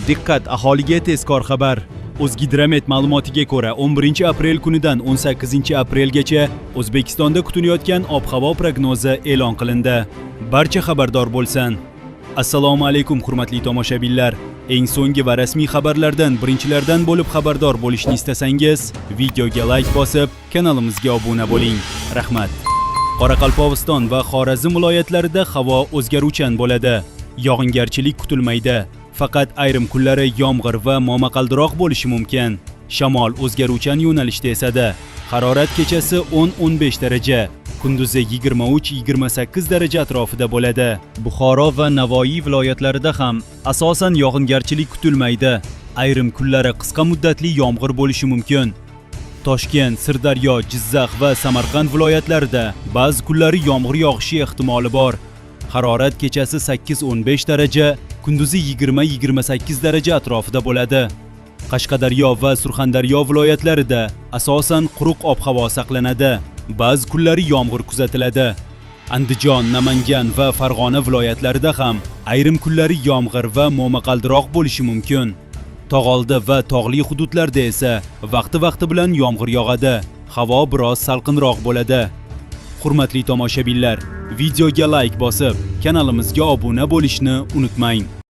Diqqat, aholiga tezkor xabar. O'zgidromet ma'lumotiga ko'ra, 11 aprel kunidan 18 aprelgacha O'zbekistonda kutilayotgan ob-havo prognozi e'lon qilindi. Barcha xabardor bo'lsin. Assalomu alaykum, hurmatli tomoshabinlar. Eng so'nggi va rasmiy xabarlardan birinchilardan bo'lib xabardor bo'lishni istasangiz, videoga like bosib, kanalimizga obuna bo'ling. Rahmat. Qoraqalpog'iston va Xorazm viloyatlarida havo o'zgaruvchan bo'ladi. Yog'ingarchilik kutilmaydi. Faqat ayrim kunlari yomg'ir va momaqaldiroq bo'lishi mumkin. Shamol o'zgaruvchan yo'nalishda esadi. Harorat kechasi 10-15 daraja, kunduzi 23-28 daraja atrofida bo'ladi. Buxoro va Navoiy viloyatlarida ham asosan yog'ingarchilik kutilmaydi. Ayrim kunlari qisqa muddatli yomg'ir bo'lishi mumkin. Toshkent, Sirdaryo, Jizzax va Samarqand viloyatlarida ba'zi kunlari yomg'ir yog'ishi ehtimoli bor. Harorat kechasi 8-15 daraja, kunduzi 20-28 daraja atrofida bo'ladi. Qashqadaryo va Surxondaryo viloyatlarida asosan quruq ob-havo saqlanadi. Ba'zi kunlari yomg'ir kuzatiladi. Andijon, Namangan va Farg'ona viloyatlarida ham ayrim kunlari yomg'ir va momaqaldiroq bo'lishi mumkin. Tog'oldi va tog'li hududlarda esa vaqti-vaqti bilan yomg'ir yog'adi. Havo biroz salqinroq bo'ladi. Hurmatli tomoshabinlar, videoga like bosib, kanalimizga obuna bo'lishni unutmang.